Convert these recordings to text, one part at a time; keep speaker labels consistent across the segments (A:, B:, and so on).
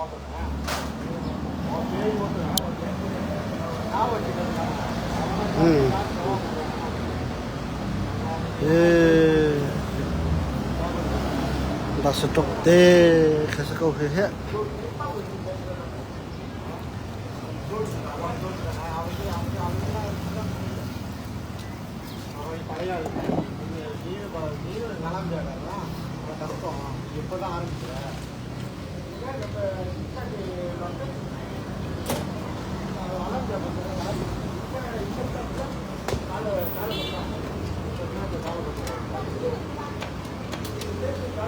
A: Bus tuk te kha si ko hi heh.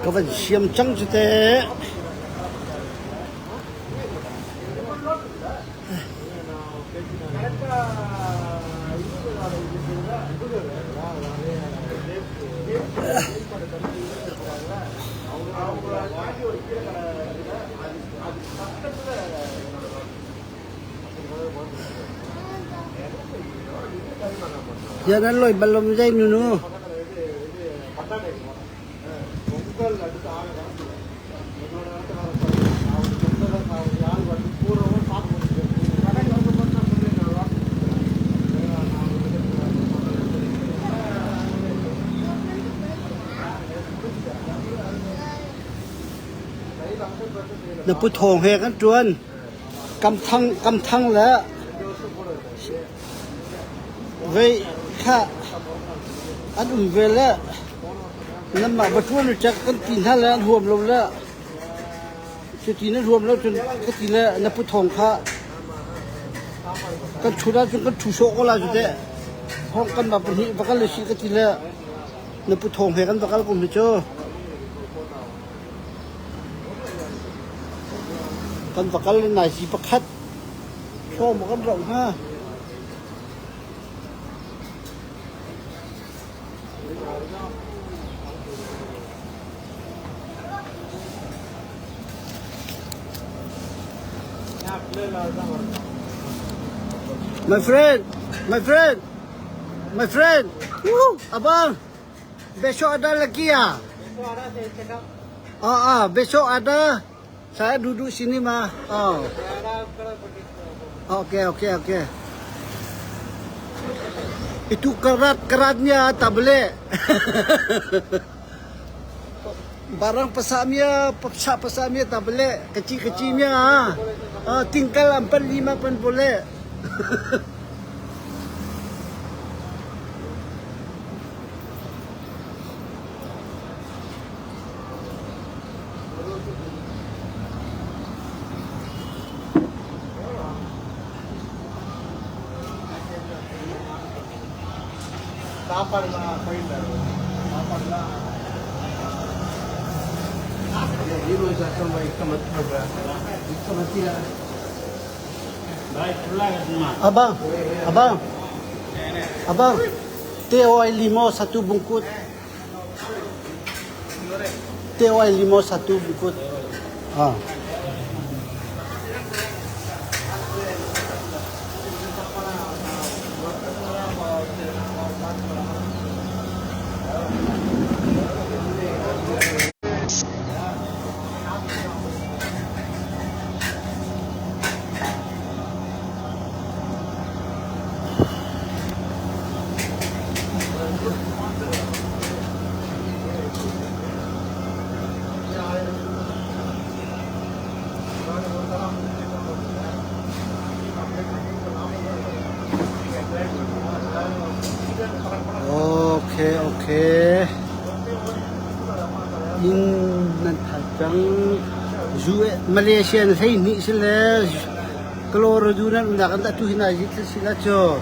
A: Ka van siam cang cu teh. Yan an loi balom zai nunu. Na pu thawng he kan ṭuan. Kam thang kam thang le vei kha an um ve le nanmah va ṭuan u cek kan ti hna le an huam lo le cuti na huam lo cun ka ti le na pu thawng kha kan ṭhut ahcun kan ṭhu sawh ko lai cu teh. Hong kanmah pahnih va kal usih ka ti le na pu thawng he kan va kal ko hna cu. Kan va kal nai si pakhat hrawng maw kan roh hnga. My friend, my friend, my friend. Woo, abang. Besok ada lagi ya? Oh, oh, besok ada. Saya duduk sini mah. Oh. Okey, okey, okey. Itu kerat-keratnya tak boleh. Barang pesamnya, pesak-pesamnya tak boleh. Kecil-kecilnya. Ah. Ah, tinggal empat lima pun boleh. Abang, abang, abang, teh oi limo satu bungkus. Teh oi limo satu bungkus. Ah. Okay, okay. Inn nan phan cang. Malaysia 12 si le Colorado nan umnak an atu hin ai thil si la cu.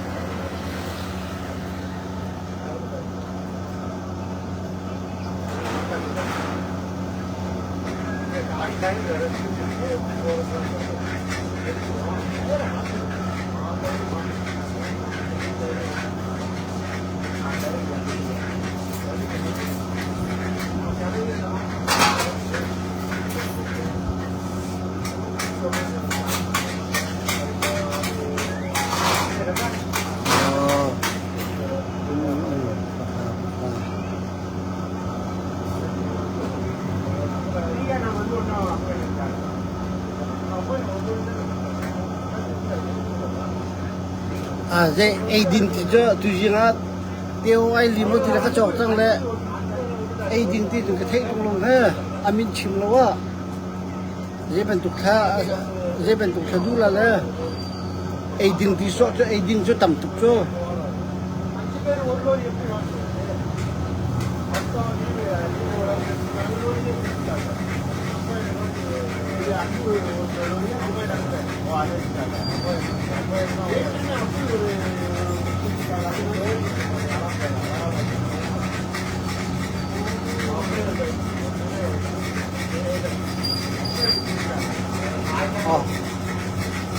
A: Zei eidin ti cu tuzing ah teo ai lim ti le ka cawk cang le eidin ti cu ka theih tung lung he a min chim lo ah zei bantuk thla zei bantuk thla duh la le eidin ti sawh cu eidin cu tam tuk cu.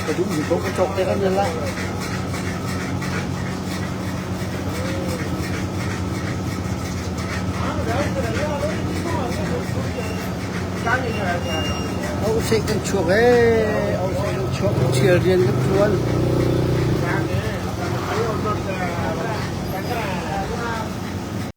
A: Ka duh mi ko ka cawk te kan la. Auseh kan chuak ee, auseh kan chuak, thil rian kan ṭuan.